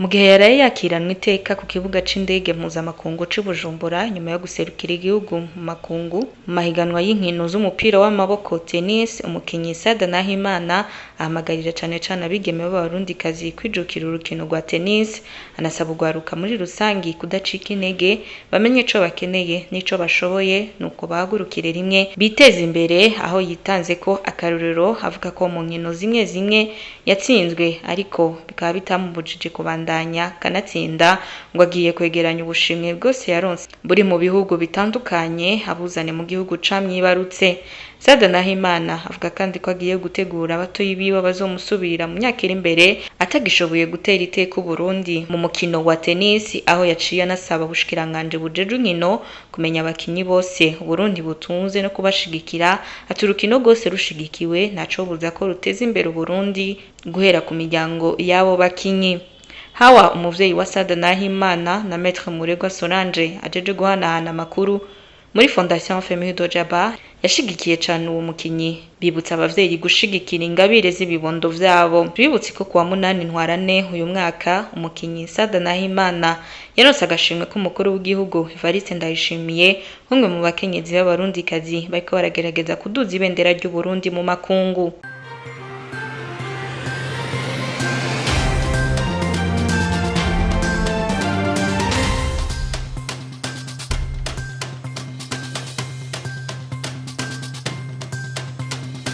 Mu gihe yaraye yakiranwe iteka ku kibuga c'indege mpuzamakungu c'i Bujumbura nyuma yo guserukira igihugu mu makungu mu mahiganwa y'inkino z'umupira w'amaboko tennis, umukinyi Sada Nahimana ahamagarira cane cane abigeme b'abarundikazi kwijukira urukino rwa tennis, anasaba urwaruka muri rusangi kudacika intege, bamenye ico bakeneye n'ico bashoboye, nuko bahagurukire rimwe biteze imbere, aho yitanze ko akarorero avuga ko mu nkino zimwe zimwe yatsinzwe ariko bikaba bitamubujije kubandanya kanatsinda, ngo agiye kwegeranya ubushimwe bwose yaronse buri mu bihugu bitandukanye abuzane mu gihugu camwibarutse. Sada Nahimana avuga kandi ko agiye gutegura abatoyi biwe bazomusubirira mu myaka iri imbere atagishoboye gutera iteka Uburundi mu mukino wa tennis, aho yaciye anasaba ubushikiranganji bujejwe inkino kumenya abakinyi bose Uburundi butunze no kubashigikira, ati urukino rwose rushigikiwe ntacobuza ko ruteza imbere Uburundi guhera ku miryango y'abo bakinyi. Hawa umuvyeyi wa Sada Nahimana na Maître Muregwa Solange ajeje guhanahana amakuru muri Fondation Famille Dojaba yashigikiye cane uwo mukinyi, bibutsa abavyeyi gushigikira ingabire z'ibibondo vyabo. Twibutse ko kuwa 8 Ntwarante uyu mwaka umukinyi Sada Nahimana yaronse agashimwe k'umukuru w'igihugu Evariste Ndayishimiye, nk'umwe mu bakenyezi b'abarundikazi bariko baragerageza kuduza ibendera ry'Uburundi mu makungu.